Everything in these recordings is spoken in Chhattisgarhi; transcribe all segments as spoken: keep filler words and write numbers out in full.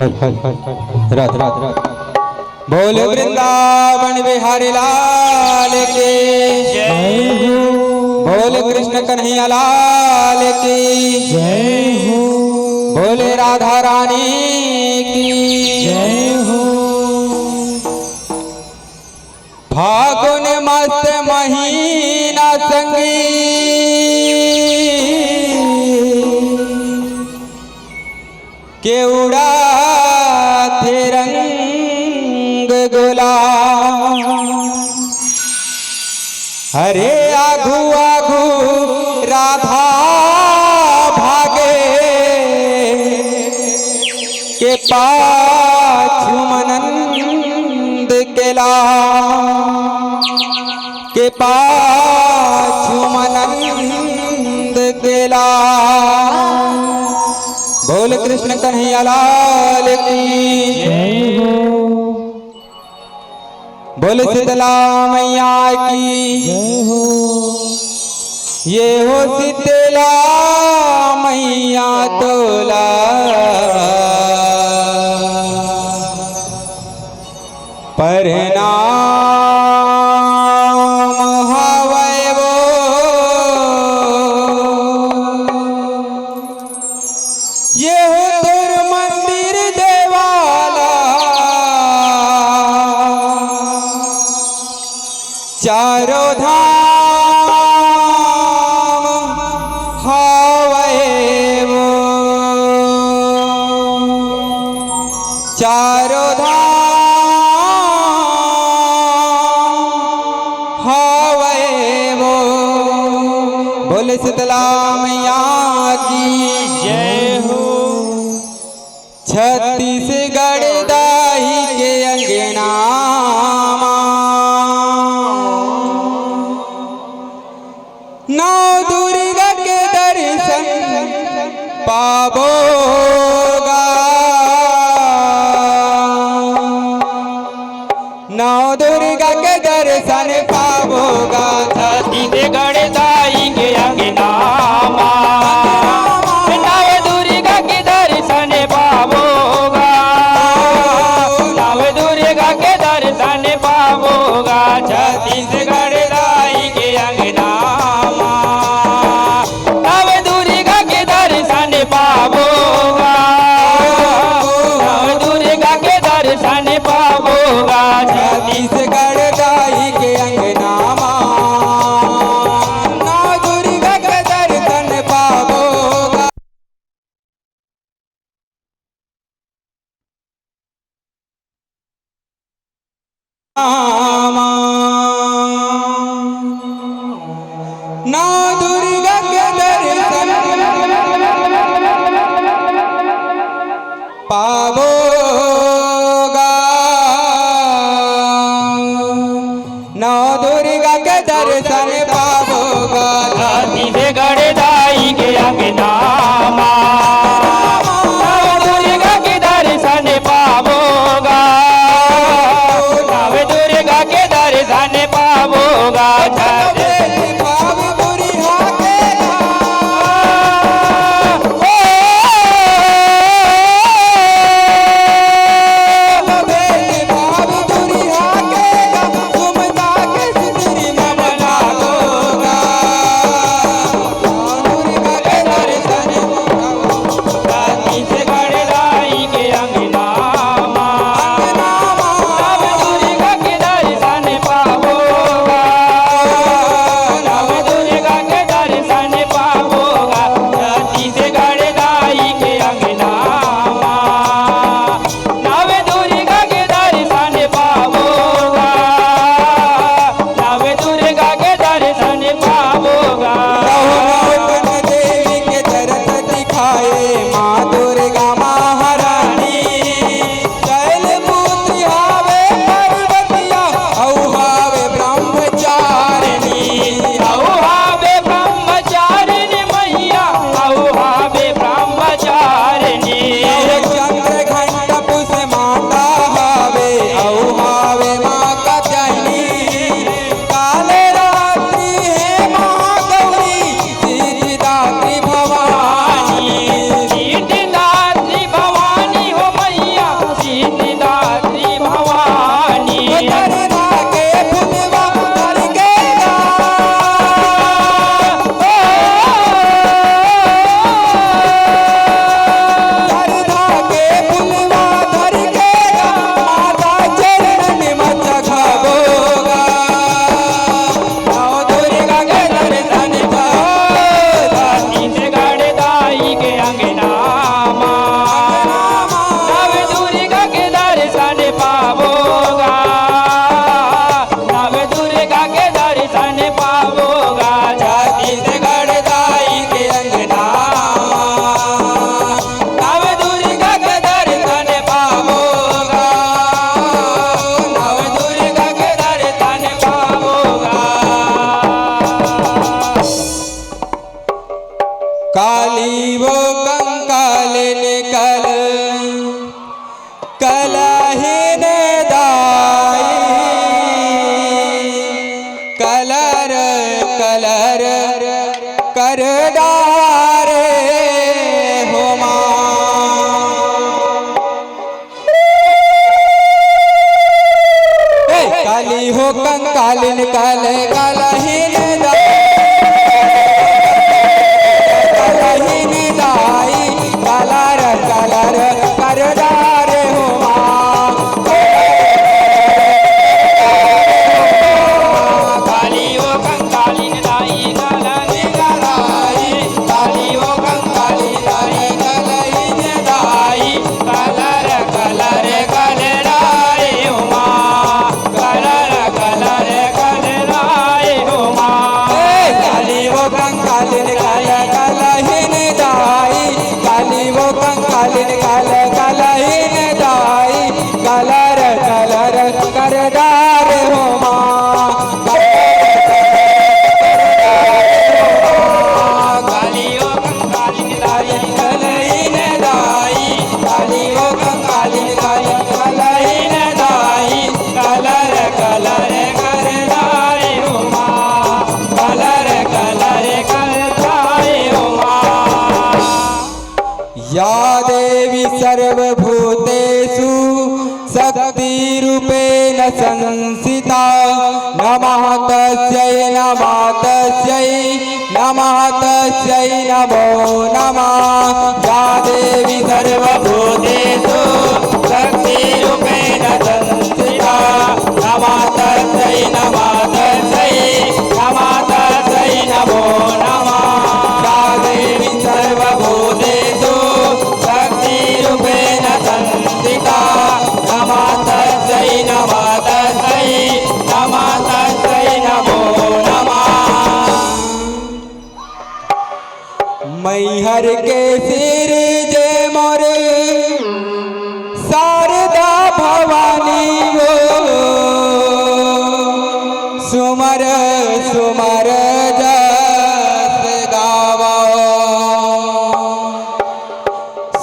रात रात रात। बोले वृंदावन बिहारी लाल की जय हो। बोले कृष्ण कन्हैया लाल की जय हो। बोले राधा रानी की जय हो। फागुन मस्त महीना संगी के उड़ाथे रंग गुलाल। अरे आघू आघू राधा भागे के पाछू म नंद के लाल, के पाछू म नंद के लाल। बोल कृष्ण कन्हैया लाल की जय हो। बोल शीतला मैया की जय हो। ये हो शीतला मैया तोला प्रणाम हवय वो। ये हो तोर मंदिर देवाला, चारों धाम हवय वो। चारों धाम हवय वो। बोले शीतला मैया की जय हो। छत्तीसगढ़ दाई के अंगना मा नौ दुर्गा के दर्शन पाबो गा। नौ दुर्गा के दर्शन पाबो गा। छत्तीसगढ़ दाई के अंगना मा नौ दुर्गा के दर्शन पाबो गा। नौ दुर्गा के दर्शन पाबो गा। छत्तीसगढ़ दाई के अंगना मा नव दुर्गा के दर्शन पाबो गा। नव दुर्गा के दर्शन पाबो गा। छत्तीसगढ़ दाई के अंगना मा नव दुर्गा के दर्शन पाबो गा। नौ दुर्गा के दर्शन पाबो गा। नौ दुर्गा के दर्शन पाबो गा। छत्तीसगढ़ दाई के अंगना मा नौ दुर्गा के दर्शन पाबो गा। नव दुर्गा के दर्शन पाबो गा। छत्तीस काली वो कंकालिन कल कलहिन दाई, कलर कलर कर डारे हो माँ। ए, काली हो कंकालिन कल कलहिन दाई, कलहिन दाई, कलर कलर कर डारे हो माँ। काली हो कंकालिन दाई, कलहिन दाई, काली हो कंकालिन दाई, कलहिन दाई, कलर कलर कर डारे हो माँ, कलर कलर कर डारे हो माँ। ए, काली वो कंकालिन कल कलहिन दाई, काली वो कंकालिन कल कलहिन दाई, कलर कलर कर डारे हो माँ। काली वो कंकालिन दाई, कलहिन दाई, काली वो कंकालिन दाई, कलहिन दाई, कलर कलर कर डारे हो माँ, कलर कलर कर डारे हो माँ। या देवी सर्वभूतेषु शक्तिरूपेण संस्थिता। नमः तस्यै, नमः तस्यै, नमः तस्यै नमो नमः। या देवी सर्वभूतेषु शक्तिरूपेण संस्थिता। नमः तस्यै, नमः तस्यै, नमः तस्यै नमो नमः। या देवी सर्वभूतेषु शक्तिरूपेण संस्थिता। नमः तस्यै, नमः तस्यै, नमः तस्यै नमो नमः। मैहर के सिरजे मोर शारदा भवानी वो, सुमर सुमर जस गावो।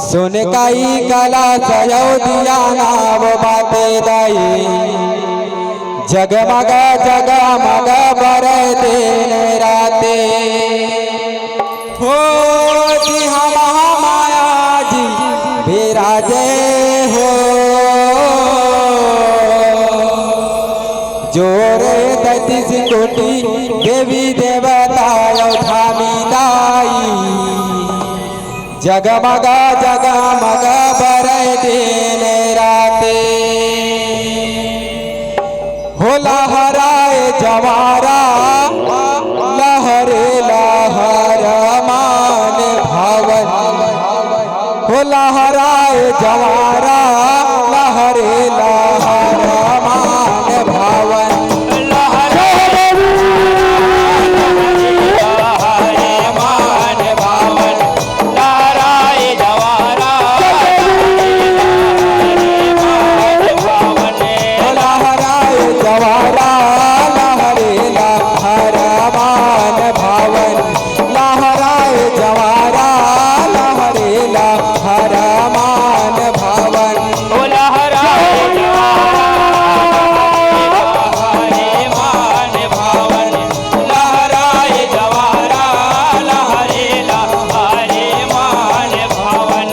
सोन काई कलस अयोध्या नाव बाटे दाई, जगमग जगमग बरे दिन राते। हो जी हम महामाया जी विराजे हो, जोरे तैंतीस कोटि देवी देवता अउ धामी दाई। जगमग जगमग बरे दिन राते। हो लहराए जवारा, लहरे लहर मान भवन। हो लहराए जवारा, लहरे लहर मान भवन। लहराए जवारा, लहरे लहर मान भवन। लहराए जवारा, लहरे लहर मान भवन। लहराए जवारा, लहरे लहर मान भवन। लहराए जवारा, लहरे लहर मान भवन। ओ लहराए जवारा, लहरे लहर मान भवन। लहराए जवारा, लहरे लहर मान भवन।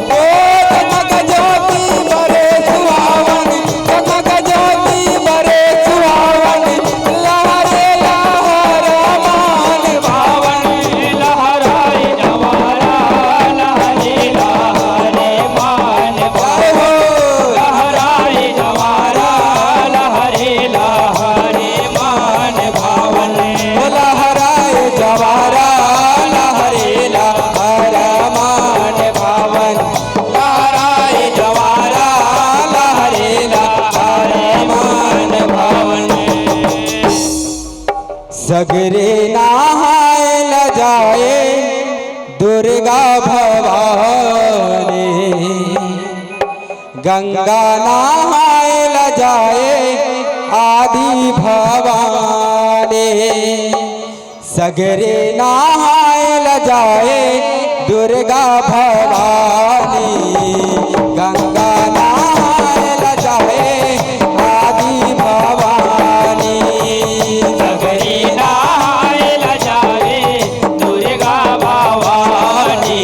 ओ जगमग ज्योति बरे सुहावन, जगमग ज्योति बरे सुहावन। लहरे लहर मान भवन। लहराए जवारा, लहरे लहर मान भवन। लहराए जवारा, लहरे लहर मान भवन। लहराए जवारा, लहरे लहर मान भवन। लहराए जवारा, लहरे लहर मान भवन। सगरे नहाए ल जाए दुर्गा भवानी, गंगा नहाए ल जाए आदि भवानी। सगरे नहाए ल जाए दुर्गा भवानी, गंगा नहाए ल जाए आदि भवानी। सगरी नहाए ल जाए दुर्गा भवानी,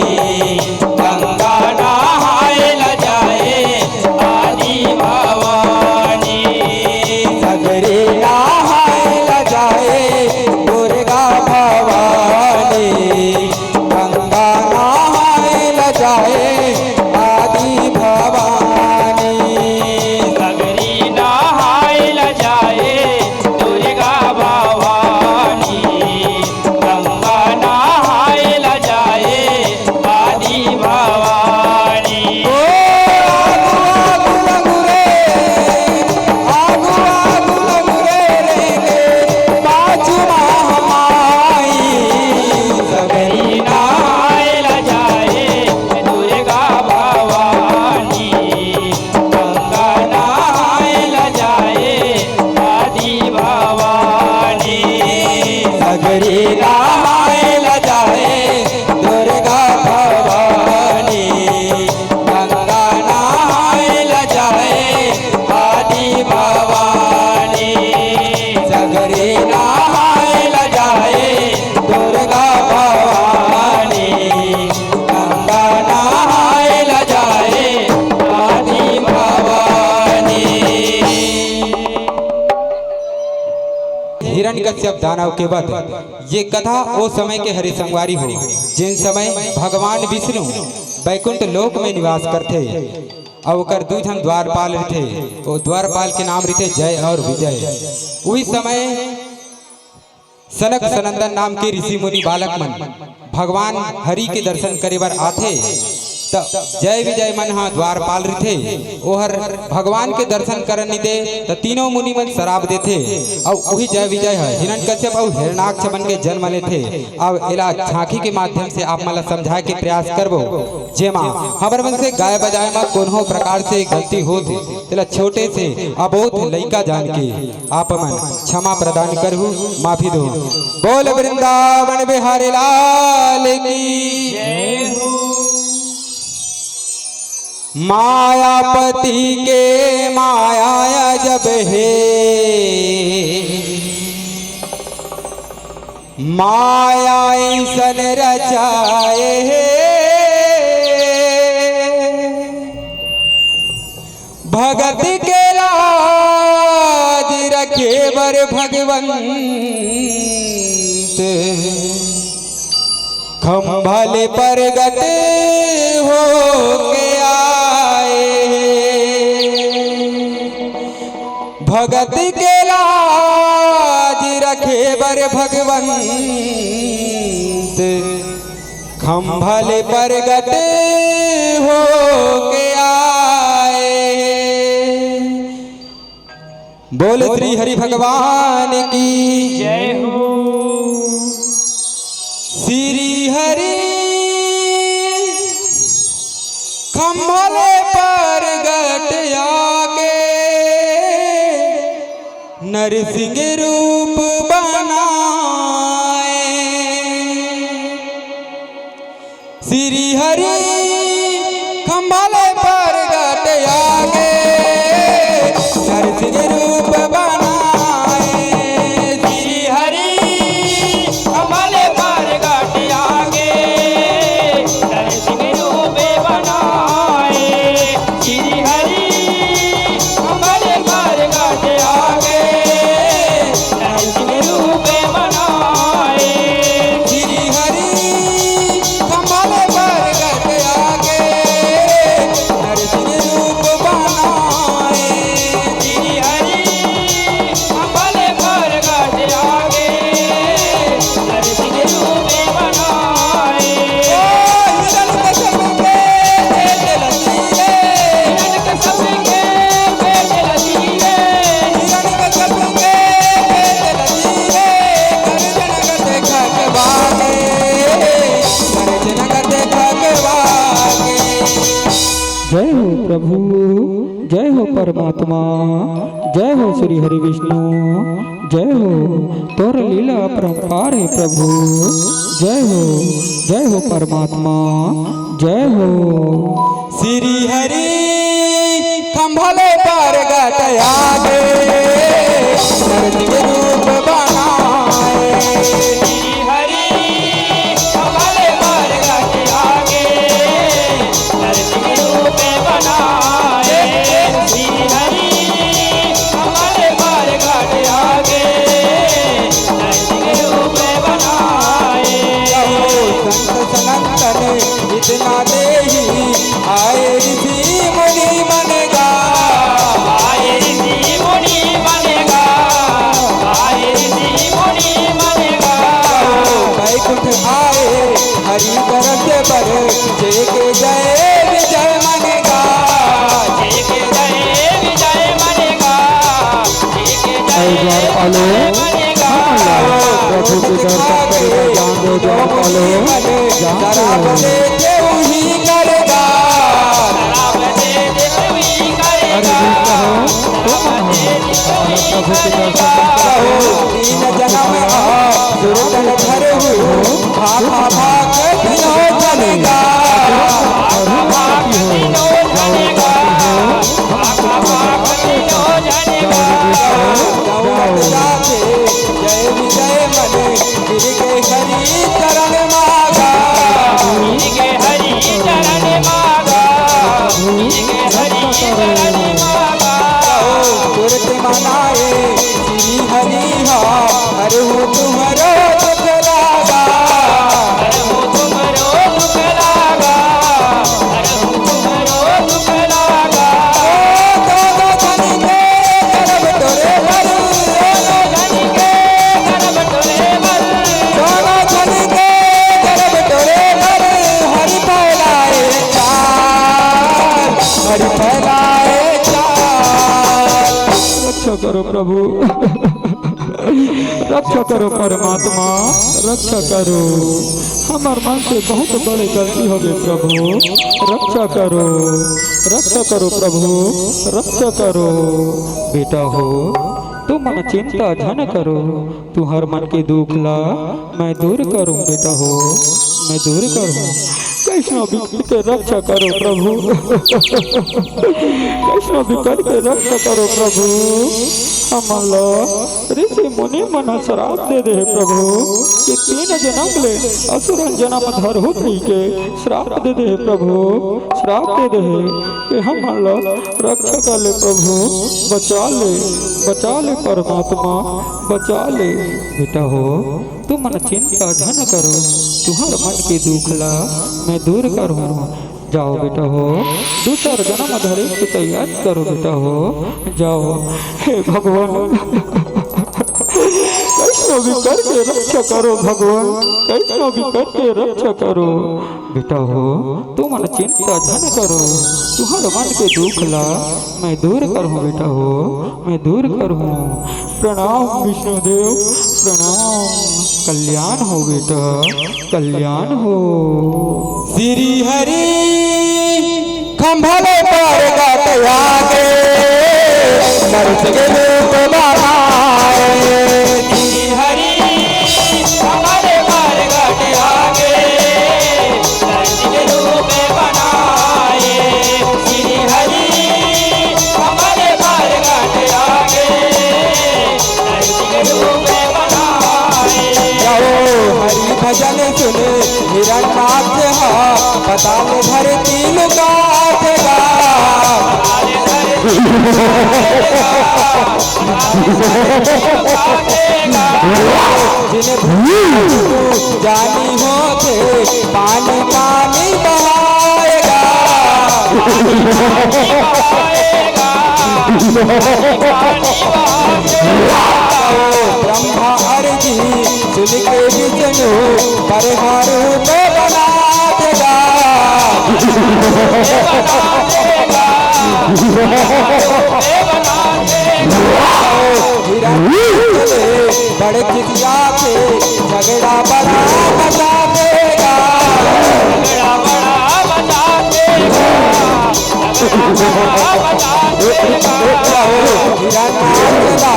गंगा नहाए ल जाए आदि भवानी। सगरी नहाए ल जाए दुर्गा भवानी, गंगा नहाए ल जाए आदि भवानी। सगरी नहाए ल जाए दुर्गा भवानी, गंगा नहाए ल जाए आदि भवानी। ओ आगू आगू लगू रे, आगू आगू लगू रे, रे के पाछू महामाई। सगरी नहाए ल जाए दुर्गा भवानी, गंगा नहाए ल जाए आदि भवानी। सगरी नहाए ल जाए दुर्गा भवानी, गंगा नहाए ल जाए आदि भवानी। सगरी नहाए ल जाए दुर्गा भवानी, गंगा नहाए ल जाए आदि भवानी। हिरण्यकश्यप दानव के वध। ये कथा ओ समय के हरे संगवारी हो, जेन समय भगवान विष्णु बैकुंठ लोक में निवास करथे, अउ ओकर दू झन द्वारपाल रहिथे। ओ द्वारपाल के नाम रहिथे जय और विजय। उही समय सनक सनंदन नाम के ऋषि मुनि बालक मन भगवान हरि के दर्शन करे बर आथे, त जय विजय मन ह द्वारपाल रहिथे। ओहर भगवान के दर्शन करन नइ दे, त तीनों मुनि मन सराप देथे। अउ उही जय विजय ह हिरण्यकश्यप अउ हिरणाक्ष बन के जन्म लेथे। अब एला झांकी के माध्यम से आप मन ला समझाए के प्रयास करबो, जेमा हमर मन से गाय बजाए म कोनो प्रकार से गलती होत हे, तेला छोटे से अबोध लइका जान के आप मन क्षमा प्रदान करहु, माफी दो। बोल वृंदावन बिहारी लाल की। मायापति के माया जब हे, माया अइसन रचाए हे। भगत के लाज रखे बर भगवंत खंभा ले परगट होके आए। भगत के लाज रखे बर भगवंत खंभा ले परगट होके आए। बोल श्री हरि भगवान की। जय हो। श्री हरि खंभा ले परगट आके नरसिंह रूप बनाए। श्री हरि खंभा ले परगट आके नरसिंह रूप बनाए। श्री हरि खंभा ले परगट आके नरसिंह रूप बनाए। श्री हरि खंभा ले परगट आके नरसिंह रूप बनाए। श्री हरि खंभा ले परगट आके नरसिंह रूप बनाए। श्री हरि खंभा ले परगट आके नरसिंह रूप बनाए। ओ हिरण्यकश्यप के पेट लगी रे। हिरण्यकश्यप के पेट लगी रे। हिरण्यकश्यप के पेट लगी रे। गर्जन करत खकवा गे। गर्जन करत खकवा गे। जय हो प्रभु, जय हो परमात्मा, जय हो श्री हरि विष्णु, जय हो। तोर लीला अपरंपार हे प्रभु। जय हो, जय हो परमात्मा, जय हो। श्री हरि खंभा ले परगट आगे, नरसिंह रूप बनाए। श्री हरि खंभा ले परगट आगे, नरसिंह रूप बनाए। श्री हरि खंभा ले परगट आगे, नरसिंह रूप बनाए। कहो संत सनंदन इतना देही, आए ऋषि मुनि मन गा। आए ऋषि मुनि मन गा। आए ऋषि मुनि मन गा। कहो बैकुंठ आए हरि दरस बर, जेके जय विजय मन गा। जेके जय विजय मन गा। एक बार आलो, प्रभु के दर्शन करे बर जान दो, एक बार आलो, जान दो। अरे रुक हो, तुम हो। प्रभु के दर्शन करे बर जान दो। जय विजय मन गिर गए हरि चरण मागा। गिर गए हरि चरण मागा। गिर गए हरि चरण मागा। तुरत मनाए श्री हरि हा, हरहु तुम्हरो दुख लागा। हरहु तुम्हरो दुख लागा। हरहु तुम्हरो दुख लागा। ओ दोनों जन के करब तोरे बर। दोनों जन के करब तोरे बर। दोनों जन के करब तोरे बर। हरि फैलाए चार, हरि फैलाए चार। रक्षा करो प्रभु। रक्षा करो परमात्मा, रक्षा करो। हमर मन से बहुत बड़े गलती हो गए प्रभु, रक्षा करो, रक्षा करो प्रभु, रक्षा करो। बेटा हो, तुमन चिंता झन करो, तुहर मन के दुख ला मैं दूर करूं बेटा हो, मैं दूर करूं। कइसनो भी करके रक्षा करो प्रभु, कइसनो भी करके रक्षा करो प्रभु। हमन ला ऋषि मुनि मन ह श्राप दे दे हे प्रभु, कि तीन जनम ले असुरन जनम धरहु कहिके श्राप दे दे हे प्रभु, श्राप दे दे हे कि हमन ला रक्षा कर ले प्रभु, बचा ले, बचा ले परमात्मा, बचा ले। बेटा हो, तुमन चिंता झन करो, तुहर मन के दुख ला मैं दूर करहूं। जाओ बेटा हो, दूसर जनम धरे के तैयारी करो बेटा हो, जाओ। हे भगवान, कइसनो भी करके रक्षा करो भगवान, कइसनो भी करके रक्षा करो। बेटा हो, तुमन चिंता झन करो, तुहर मन के दुख ला मैं दूर करहूं बेटा हो, मैं दूर करहूं। प्रणाम विष्णुदेव, प्रणाम। कल्याण हो बेटा, कल्याण हो। श्री हरि खंभा ले परगट आगे, नरसिंह रूप बनाए। श्री हरि खंभा ले परगट आगे, नरसिंह रूप बनाए। श्री हरि खंभा ले परगट आगे, नरसिंह रूप बनाए। गाओ हरि भजन सुने हिरणाक्ष हा, पताल धरती लुकात गा। जिन जानी होथे पानी पानी बहाएगा। ब्रह्मा अर्जी सुन के विष्णु पर रूप बना देगा। हिरण्य बड़े खिसिया के झगड़ा बड़ा मचा देगा। झगड़ा बड़ा मचा देगा। झगड़ा बड़ा मचा देगा। हिरण्य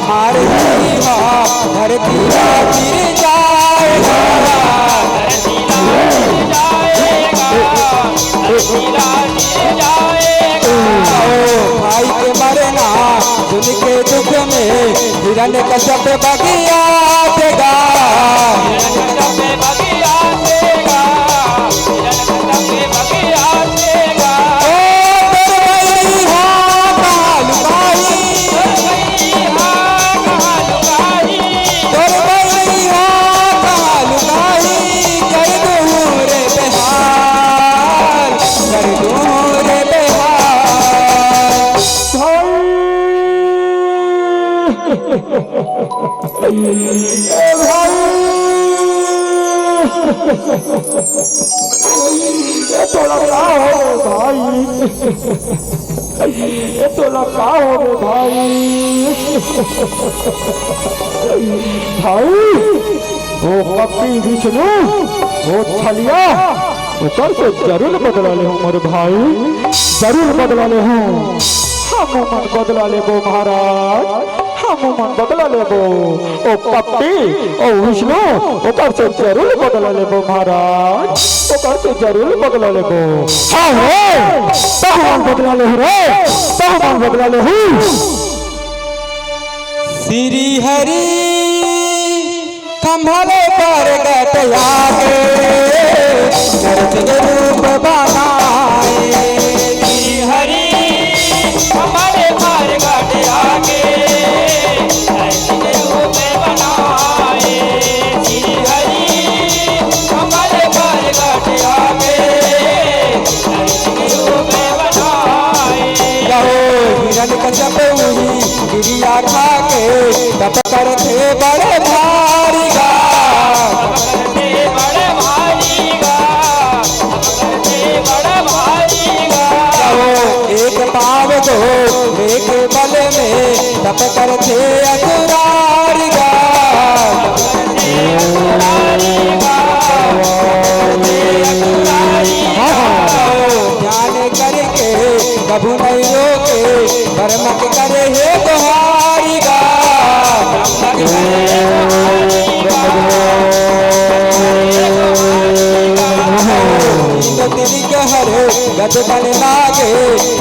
मार ही हा, धरती पर गिर जाएगा। हिरण्यकश्यप बगिया देगा। ओ तोर बइहा कहाँ लुकाही? तोर बइहा कहाँ लुकाही? कर दूँ रे बेहाल, कर दूँ रे बेहाल। ए भाई, ए तोला का हो गे भाई? ए तोला का हो गे भाई? भाई, ओ कपटी विष्णु, ओ छलिया, ओकर से जरूर बदला लेहूँ मोर भाई, जरूर बदला लेहूँ। हमू मन बदला लेबो महाराज, हमू मन बदला लेबो। ओ कपटी, ओ विष्णु, ओकर से जरूर बदला लेबो महाराज, ओकर से जरूर बदला लेबो। हाँ रे, तहू मन बदला लेहू रे, तहू मन बदला लेहू। श्री हरि खंभा ले परगट आगे, नरसिंह रूप बनाए। श्री हरि खंभा ले परगट आगे, नरसिंह रूप बनाए। श्री हरि खंभा ले परगट आगे, नरसिंह रूप बनाए। यहो हिरण्यकश्यप उही किरिया खा के तप करथे बड़े भारी गा। तप करथे बड़े भारी गा। तप करथे बड़े भारी गा। कहो एक पाँव दो, एक बल में तप करथे अतुरारी गा। तप करथे अतुरारी गा। तप करथे अतुरारी गा। हाँ, हाँ। ध्यान करके कभू नहीं रोके, ब्रह्म के करे हे गोहारी गा। ब्रह्म के करे हे गोहारी गा। तीन तिरिक हरे गज बन लागे,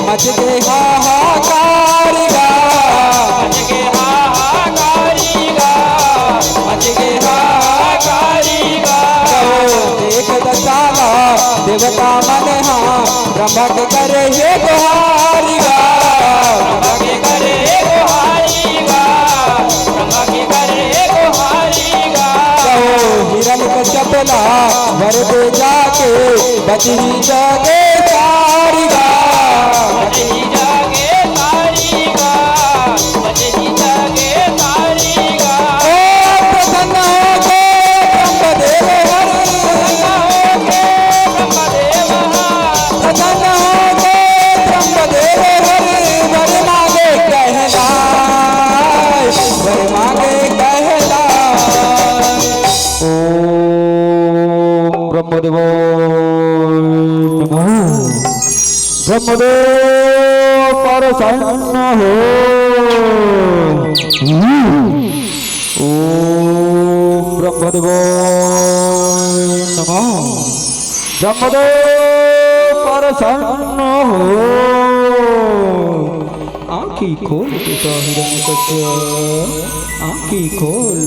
मच गे हाहाकार गा। मच गे हाहाकार गा। मच गे हाहाकार गा। देख दसाला देवता मन हा, ब्रह्म के करे हे गोहारी गा। ब्रह्म के करे हे गोहारी गा। ब्रह्म के करे हे गोहारी गा। कहो हिरण्यकश्यप ला वर दे जाके, बचही जगे सारी गा। बचही जगे सारी गा। बचही जगे सारी गा। ओ प्रसन्न होके ब्रह्मदेव हर। प्रसन्न होके ब्रह्मदेव हर। प्रसन्न होके ब्रह्मदेव हर। वर मांगे कहलाए, वर मांगे कहलाए। ओम ब्रह्मदेवाय नमः। ब्रह्मदेव प्रसन्न हो। ओम ब्रह्मदेवाय नमः। ब्रह्मदेव प्रसन्न हो। आँखी खोल बेटा हिरण्यकश्यप, आँखी खोल।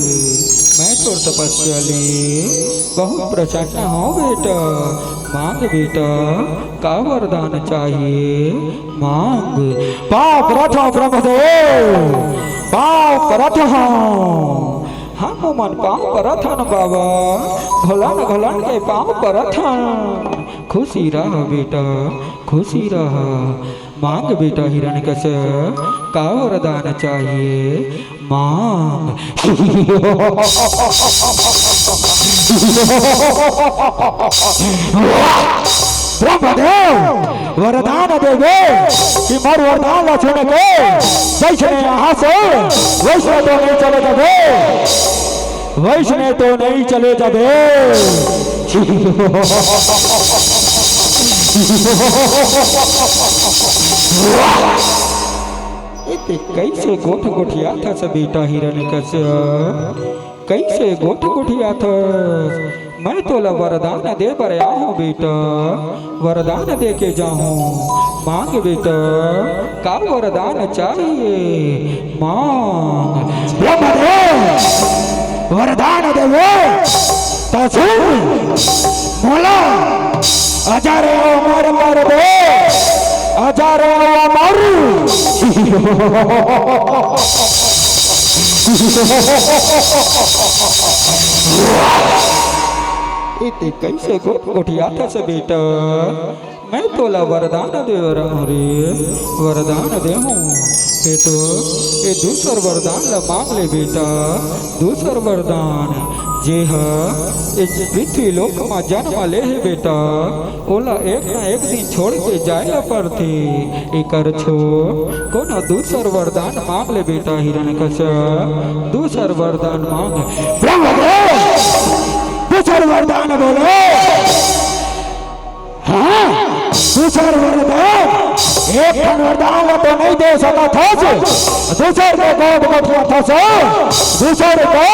मैं तोर तपस्या ले बहुत प्रसन्न हूँ बेटा। मांग बेटा, का वरदान चाहिए? मांग। पाँव परत हूँ ब्रह्मदेव, पाँव परत हूँ। हम मन पाँव परत हन बाबा, घोलन घोलन के पाँव परत हन। खुशी रह बेटा, खुशी रह। मांग बेटा हिरण्यकश्यप, का वरदान चाहिए? मांग। ब्रह्मदेव वरदान देवे कि मोर वरदान ला सुन के वैसने यहाँ से वैसने तो नहीं चले जाबे, वैसने तो नहीं चले जाबे। ए ते कैसे गोठ गोठियाथस बेटा हिरण्यकश्यप? कइसे गोठ गोठियाथस? मैं तोला वरदान दे बर आए हंव बेटा, वरदान दे के जाहूं। मांग बेटा, का वरदान चाहिए? मांग। ब्रह्मदेव, वरदान देवे त सुन, मोला हजारों अमर कर दे, हजारों अमर। ए तें कइसे गोठ गोठियाथस बेटा? मैं तोला वरदान दे रहा हूँ रे, वरदान दे हूँ। ए तो, ए दूसर वरदान ला मांग ले बेटा, दूसर वरदान। जे ह ए पृथ्वी लोक म जन्म ले हे बेटा, ओला एक न एक दिन छोड़ के जाए ला पड़थे। एकर छोड़ कोनो दूसर वरदान मांग ले बेटा हिरण्यकश्यप, दूसर वरदान मांग। ब्रह्मदेव, दूसर वरदान बोले। हाँ, दूसर वरदान, एक ठन वरदान ला तो नइ दे सकत हस, दूसर के गोठ गोठियाथस, दूसर के।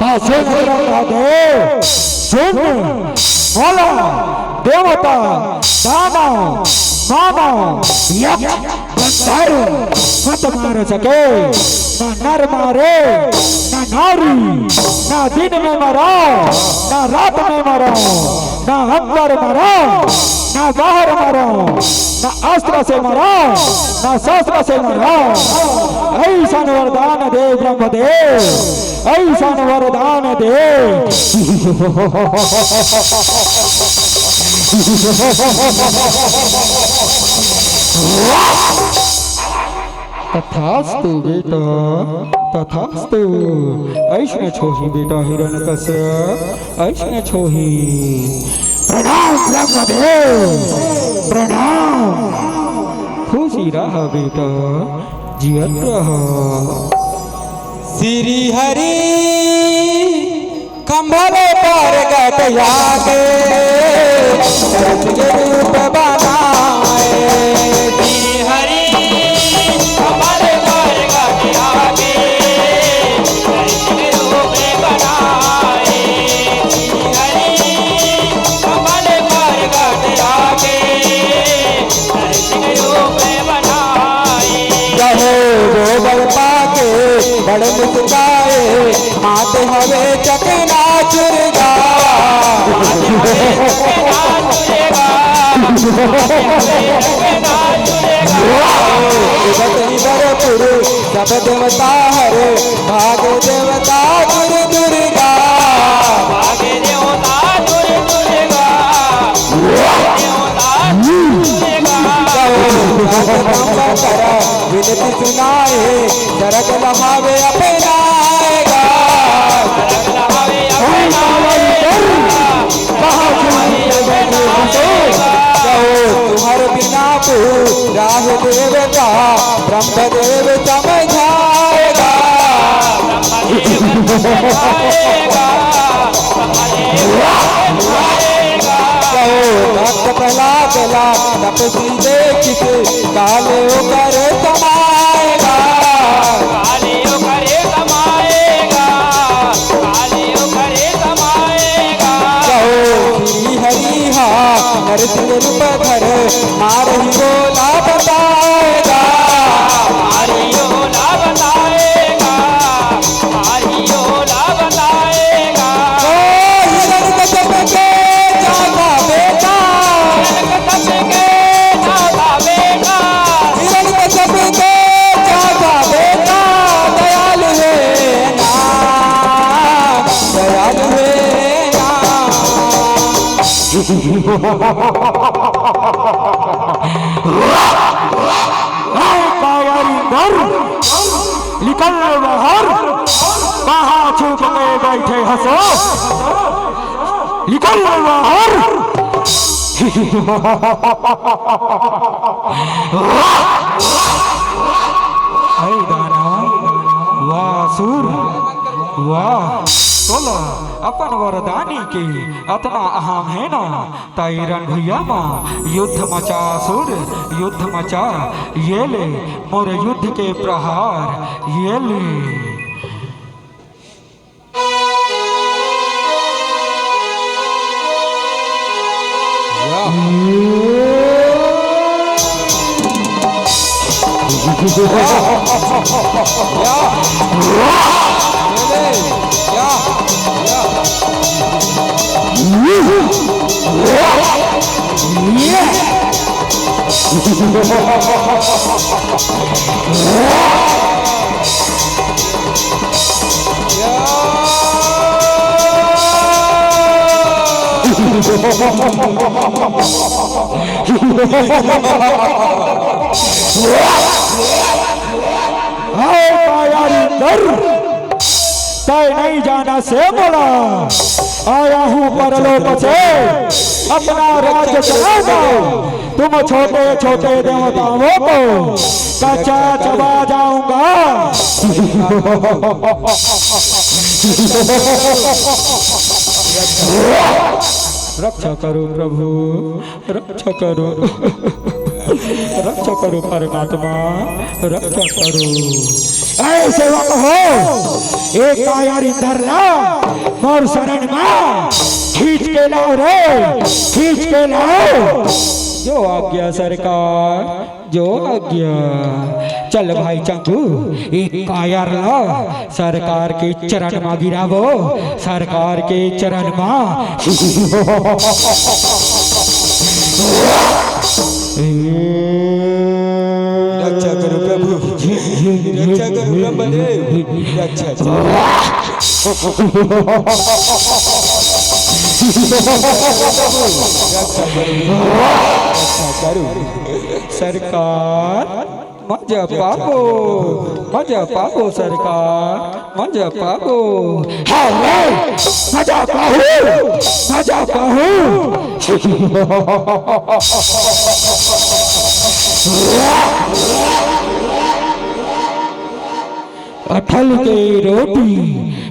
त सुन ब्रह्मदेव, सुन, मोला देवता, दानव, मानव, यक्ष, गंधर्व मत मार सके, ना नर मारे, ना नारी, ना दिन में मरो, ना रात में मरो, ना अंदर मरो, ना बाहर मरो, ना अस्त्र से मरो, ना शस्त्र से मरो। अइसन वरदान दे ब्रह्मदेव, अइसन वरदान दे। तथास्तु बेटा, तथास्तु। अइसने होही बेटा हिरण्यकश्यप, अइसने होही। प्रणाम ब्रह्मदेव, प्रणाम। खुशी रहा बेटा, जियत रहा। श्री हरि खंभा ले परगट आगे, दर्द के रूप बनाए। श्री हरि खंभा ले परगट आगे, दर्द के रूप बनाए। श्री हरि खंभा ले परगट आगे, दर्द के रूप बनाए। कहो गोबर पाके बड़ मुस्काए, मात हवे चकनाचुर गा। उगत इबरपुर सब देवता हरे, भाग देवता दुर दुर्गा। भाग देवता दुर दुर्गा। भाग देवता दुर दुर्गा। कहो, राज नंबर करा, विनती सुनाए, सरग लहावे अपनाएगा। सरग लहावे अपनाएगा। कहो, तुम्हारे बिना तू राह देवता, ब्रह्मदेव समझाएगा। ब्रह्मदेव समझाएगा। कहो भक्त प्रहलाद ला तपसी देखिस, काले ओकर समाएगा। काले ओकर समाएगा। काले ओकर समाएगा। कहो श्री हरि हा नरसिंह रूप धर, मारही ओला बताएगा। मारही ओला बताएगा। मारही ओला बताएगा। ओ हिरण्यकश्यप के चाचा बेटा। हिरण्यकश्यप के चाचा बेटा। हिरण्यकश्यप के चाचा बेटा। दयालु हे ना, दयालु हे ना। कावरी नर, निकल बाहर, कहाँ छुप के बैठे हसो? निकल बाहर। अरे दानव, वाह असुर, वाह। तोला अपन वरदानी के अतना अहम हे ना, त ए रण भुइयाँ म युद्ध मचा असुर, युद्ध मचा। ये ले मोर युद्ध के प्रहार, ये ले। या। या। या। या। आओ काया इंदर, तै नइ जानस मोला, आया हूँ परलोक से अपना राज्य चलाने। तुम छोटे छोटे देवताओं को कच्चा चबा जाऊंगा। रक्षा करो प्रभु, रक्षा करो, रक्षा करो परमात्मा, रक्षा करो। ऐ सेवक हो, ए काया इंदर ला मोर शरण मा खींच के लाओ रे, खींच के लाओ। जो आज्ञा सरकार, जो आज्ञा। चल भाई चंदू, ए कायर ला सरकार के चरण मा गिराबो, सरकार के चरण मा। रक्षा करो प्रभु, रक्षा करो ब्रह्मदेव, रक्षा करो। रक्षा करो, रक्षा करो। सरकार, मजा पाबो, मजा पाबो सरकार, मजा पाबो। हाँ रे, मजा पाहू, मजा पाहू। अठल के रोटी,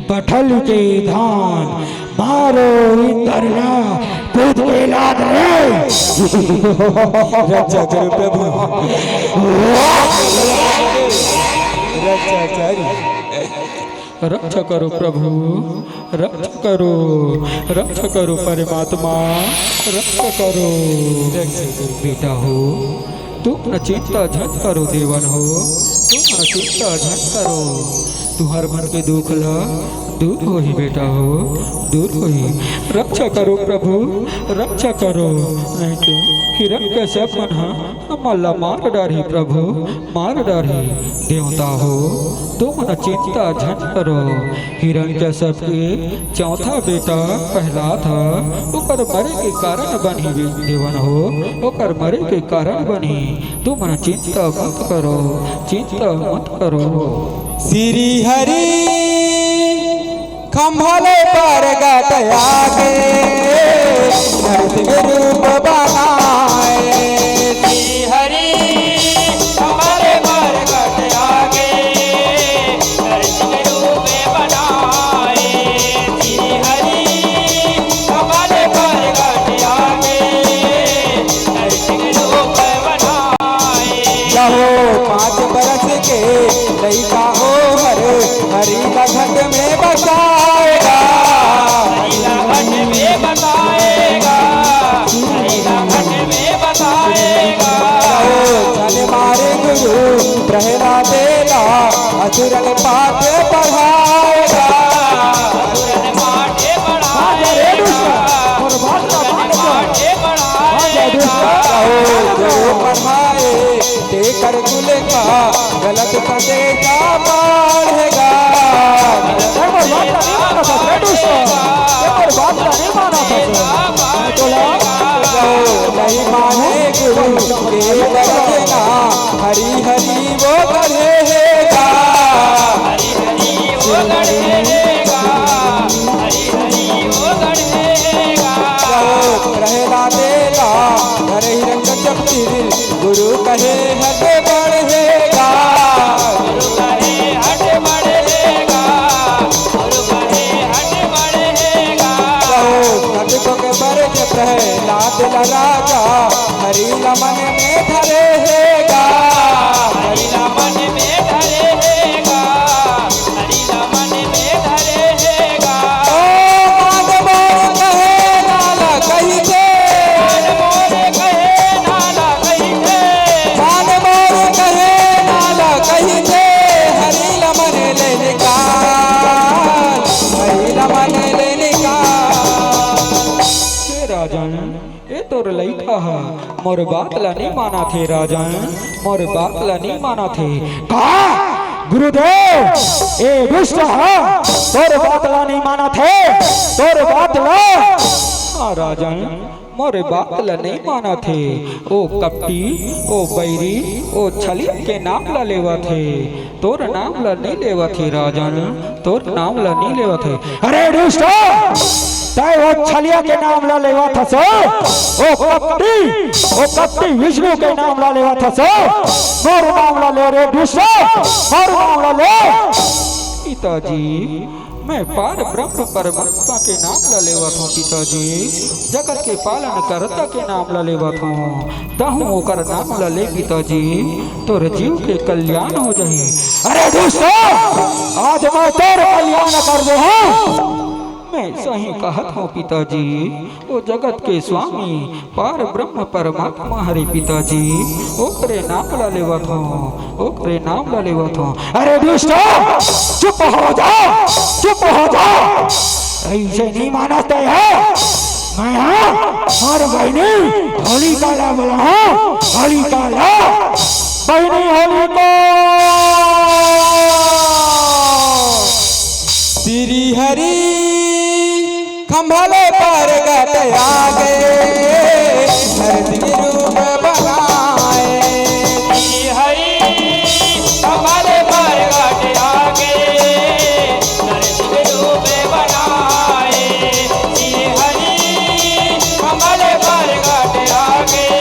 पठल के धान, मारो इंदर ला, कूद के लात रे। रक्षा करो प्रभु। रक्षा करो। रक्षा करो प्रभु, रक्षा करो, रक्षा करो परमात्मा, रक्षा करो। रक्षा करो। बेटा हो, तुम न चिंता झन करो देवन हो, तुम न चिंता झन करो। तुहर मन के दुख ल दूर होही बेटा हो, दूर होही। रक्षा करो प्रभु, रक्षा करो, नहीं तो हिरण्यकश्यप मन ह हमन ला मार डारही प्रभु, मार डारही। देवता हो, तुम न चिंता झन करो। हिरण्यकश्यप के चौथा बेटा प्रहलाद ह, ओकर मरे के कारण बनही देवन हो, ओकर मरे के कारण बनही। तुम न चिंता मत करो, चिंता मत करो। श्री हरि खंभा ले परगट आगे, नरसिंह रूप बनाए। श्री हरि खंभा ले परगट आगे, नरसिंह रूप बनाए। श्री हरि खंभा ले परगट आगे, नरसिंह रूप बनाए। जाओ पाँच बरस के लइका हो हर, हरि ला घट में बसाएगा। हरि ला घट में बसाएगा, हरि ला घट में बसाएगा। जाओ छन मारे गुरु प्रहलाद ला, असुरन पाठ पढ़ाएगा। असुरन पाठ पढ़ाएगा। हाँ, जा रे दुष्ट, और बात का मान जा। हाँ, जा दुष्ट। जाओ गुरु पढ़ाए, तेकर कुल का गलत संदेशा पाढ़ेगा। एमर बात ला नहीं माना था, बेटू, एमर बात ला नहीं माना था। तोला नहीं माने गुरु के बचना, हरी हरी वो पढ़ेगा। हरी हरी वो तोर लइका ह मोर बात ला नइ मानत हे राजन, मोर बात ला नइ मानत हे। का? गुरुदेव, ए दुष्ट ह तोर बात ला नइ मानत हे, तोर बात ला। हाँ राजन, मोर बात ला नइ मानत हे। ओ कपटी, ओ बैरी, ओ छलिया के नाम ला लेवत हे। तोर नाम ला नइ लेवत हे राजन, तोर नाम ला नइ लेवत हे। अरे दुष्ट, तैं ओ छलिया के नाम ला लेवत हस, ओ कपटी, ओ कपटी विष्णु के नाम ला लेवत हस, मोर नाम ला ले रे दुष्ट, मोर नाम ला ले। पिताजी, मैं पार ब्रह्म परमात्मा के नाम ला लेवत हूँ पिताजी, जगत के पालन करता के नाम ला लेवत हूँ, तहूँ ओकर नाम ला ले पिताजी, तोर जीव के कल्याण हो जाही। अरे दुष्ट, आज मैं तोर कल्याण कर दे हूँ। मैं सही कहत हूँ पिताजी, ओ जगत के स्वामी पार ब्रह्म परमात्मा हरे पिताजी, ओकरे नाम ला लेवत हूँ, ओकरे नाम ला लेवत हूँ। अरे दुष्ट, चुप हो जा, चुप हो जा, ऐसे नहीं मानते हैं। मैं हाँ, हर बहिनी होलिका ला बोला हूँ, होलिका ला, बहिनी होलिका। श्री हरि खंभा ले परगट आ गए, धरती रूप बनाए। श्री हरि खंभा ले परगट आ गए, धरती रूप बनाए। श्री हरि खंभा ले परगट आ गए,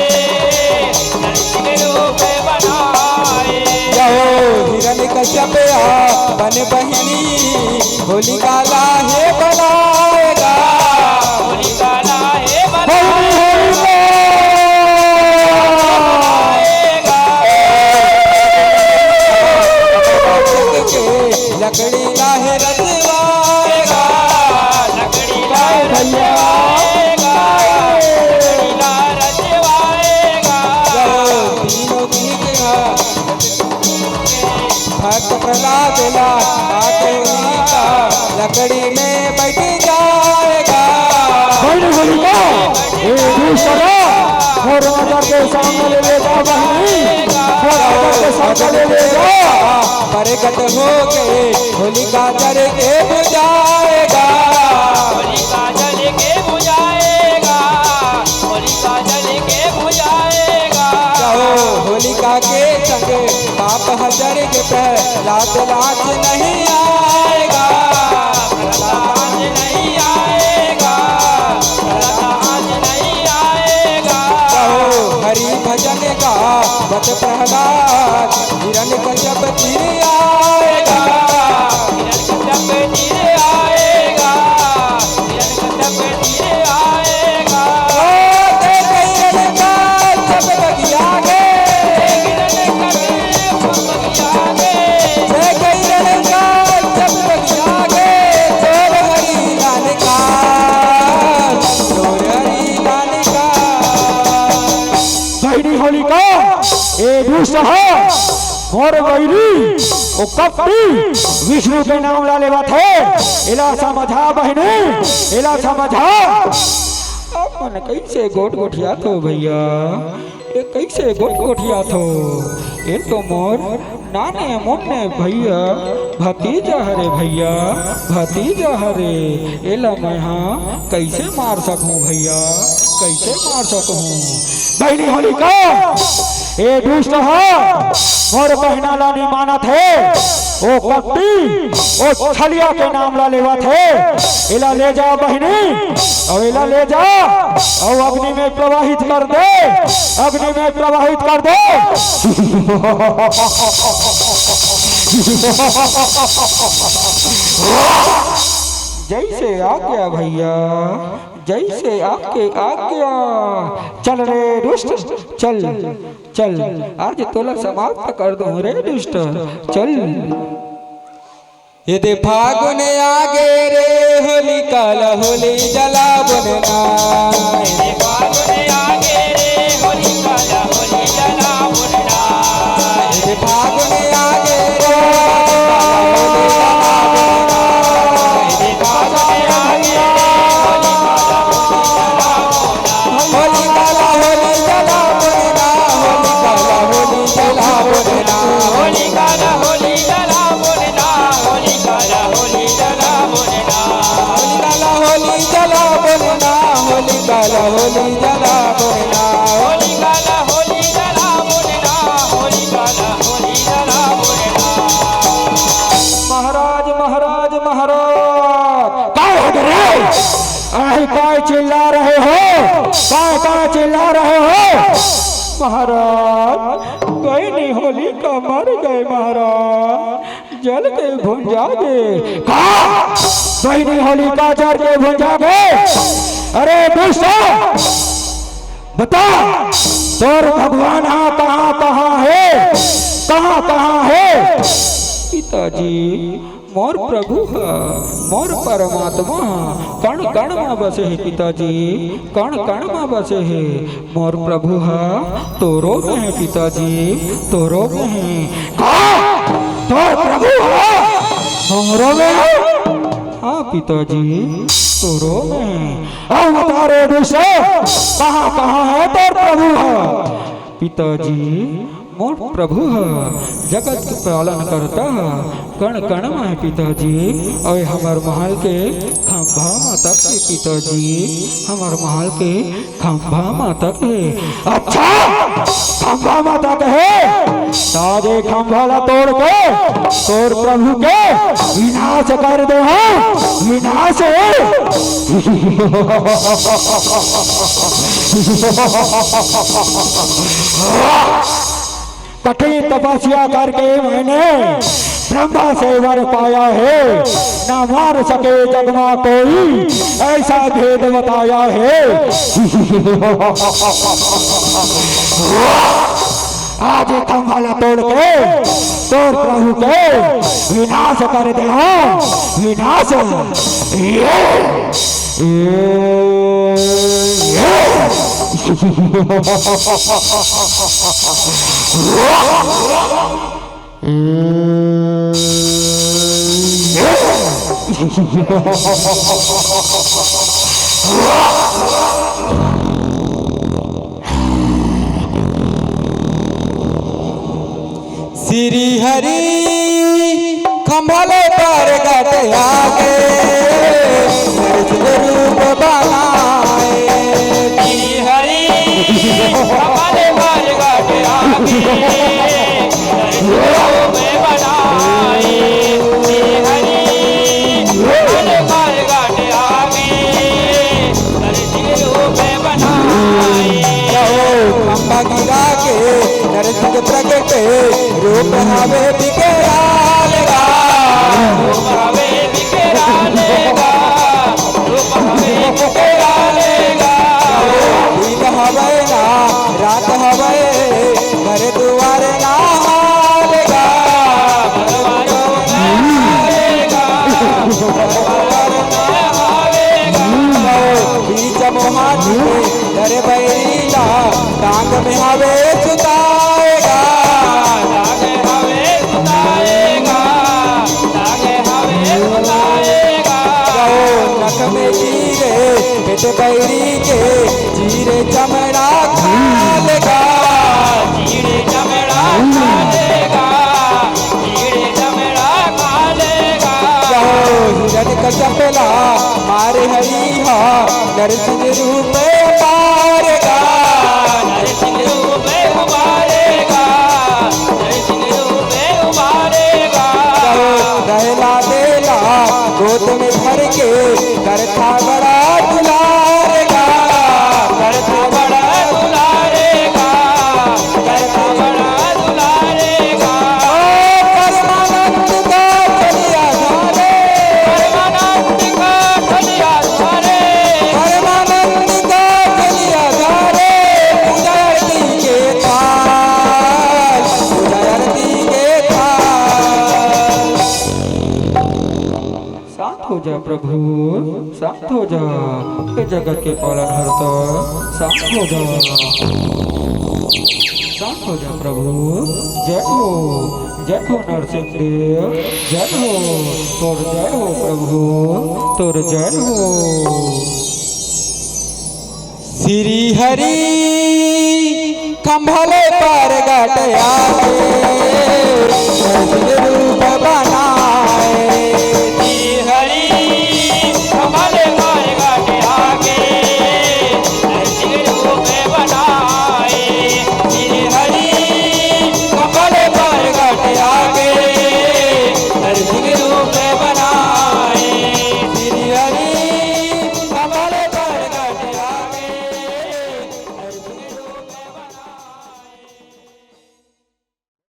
धरती रूप बनाए। जय हो हिरण्यकश्यप अपन बहिनी होलिका ला हे बनाएगा। होलिका ला हे बनाएगा। लकड़ी ला हे रचवाएगा। लकड़ी ला हे रचवाएगा। लकड़ी ला रचवाएगा। तीनों की भक्त प्रहलाद ला आके उनका लकड़ी में बैठ जाएगा। बैठ होलिका, ए दूसरा, मोर नजर के सामने ले ले जा बहिनी, मोर नजर के सामने ले ले जा। प्रगट हो गए होलिका जल के बुझाएगा। होलिका जल के बुझाएगा। होलिका जल के बुझाएगा। जाओ होलिका के संग पाप हजर के प्रहलाद लाज नहीं आएगा। प्रहलाद लाज नहीं आएगा। प्रहलाद लाज नहीं आएगा। जाओ हरि भजन गावत प्रहलाद हिरण्यकश्यप तीर आएगा। हिरण्यकश्यप तीर आएगा। बहिनी होलिका, ए दुष्ट ह मोर बैरी, ओ कपटी विष्णु के नाम ला लेवत हे, एला समझा बहिनी, एला समझा। अपन कइसे गोठ गोठियाथो भइया, ए कइसे गोठ गोठियाथो? ए तो मोर नाने मुन्ने भइया, भतीजा हरे भइया, भतीजा हरे। एला मैं हा कइसे मार सकहूँ भइया, कइसे मार सकहूँ? बहिनी होलिका, ए दुष्ट ह मोर बहिना ला नइ मानत हे। ओ कपटी, ओ छलिया के नाम ला लेवत हे। एला ले जा बहिनी, अउ एला ले जा, अउ अग्नि में प्रवाहित कर दे, अग्नि में प्रवाहित कर दे। जइसे आज्ञा भइया, जइसे आपके आज्ञा। चल रे दुष्ट, चल, चल, आज तोला समाप्त कर दूँ रे दुष्ट, चल। एदे फागुन आगे रे, होलिका ला होली जलाबोन ना। एदे फागुन आगे रे, होलिका ला होली जलाबोन ना। एदे फागुन आगे रे, एदे फागुन आगे रे, होलिका ला होली जलाबोन ना। होलिका चिल्ला रहे हो? काय काय चिल्ला रहे हो? महाराज, बहिनी होलिका मर गए महाराज, जल के भुंजा गे। का? बहिनी होलिका जल के भुंजा गे? अरे दुष्ट, बता, तोर भगवान हा कहाँ कहाँ हे? कहाँ कहाँ हे? पिताजी, मोर प्रभु ह, मोर परमात्मा ह, कण कण म बसे हे पिताजी, कण कण म बसे हे। मोर प्रभु ह तोरो में हे पिताजी, तोरो में हे। का? तोर प्रभु ह हमरो में हे? हाँ पिताजी, तोरो में हे। अब बता रे दुष्ट, कहाँ कहाँ हे तोर प्रभु ह? पिताजी, मोर प्रभु ह जगत के पालन करता ह, कण कण म हे पिताजी, अउ हमर महल के खंभा म तक हे पिताजी, हमर महल के खंभा म तक हे। अच्छा, खंभा म तक हे, त आज ए खंभा ला तोड़ के तोर प्रभु के विनाश कर दे, हाँ, विनाश। कठिन तपस्या करके मैंने ब्रह्मा से वर पाया है, ना मार सके जग मा कोई, ऐसा भेद बताया है। आज ये खंभा ला तोड़ के तोर प्रभु के विनाश कर दे, विनाश। ये, ये, ये। श्री हरि खंभा ले परगट आगे, रूप बनाए। श्री हरि खंभा ले परगट आगे, रूप बनाए। श्री हरि खंभा ले परगट आगे, रूप बनाए। कहो खंभा गिरा के नरसिंह प्रगट, रूप हवे विकराल गा। रूप हवे विकराल गा। रूप हवे विकराल गा। दिन हवे ना रात हवे, घर दुआर ना हाल गा। घर दुआर ना हाल गा। घर दुआर ना हाल गा। बीच मोहानी में डर बैरी ला, टांग में हवे सुताएगा। टांग में हवे सुताएगा। टांग में हवे सुताएगा। कहो नख में कीरे, पेट बैरी के, चीरे चमड़ा खा लेगा। चीरे चमड़ा खा लेगा। चीरे चमड़ा खा लेगा। कहो हिरण कश्यप ला मारे हरि हा, नरसिंह रूप उबारेगा। नरसिंह रूप उबारेगा। नरसिंह रूप उबारेगा। कहो दहला देला गोद में धर के, करथा बड़ा दुलारेगा। करथा बड़ा दुलारेगा। करथा बड़ा दुलारेगा। ओ परमानंद का चलिया धारे। परमानंद का चलिया धारे। परमानंद का चलिया धारे। पूजा आरती के थाल, पूजा आरती के थाल। शांत हो जा प्रभु, शांत हो जा, हे जगत के पालनहर्ता, शांत हो जा, शांत हो जा प्रभु। जय हो, जय हो नरसिंह देव, जय हो, तोर जय हो प्रभु, तोर जय हो। श्री हरि खंभा ले परगट आगे,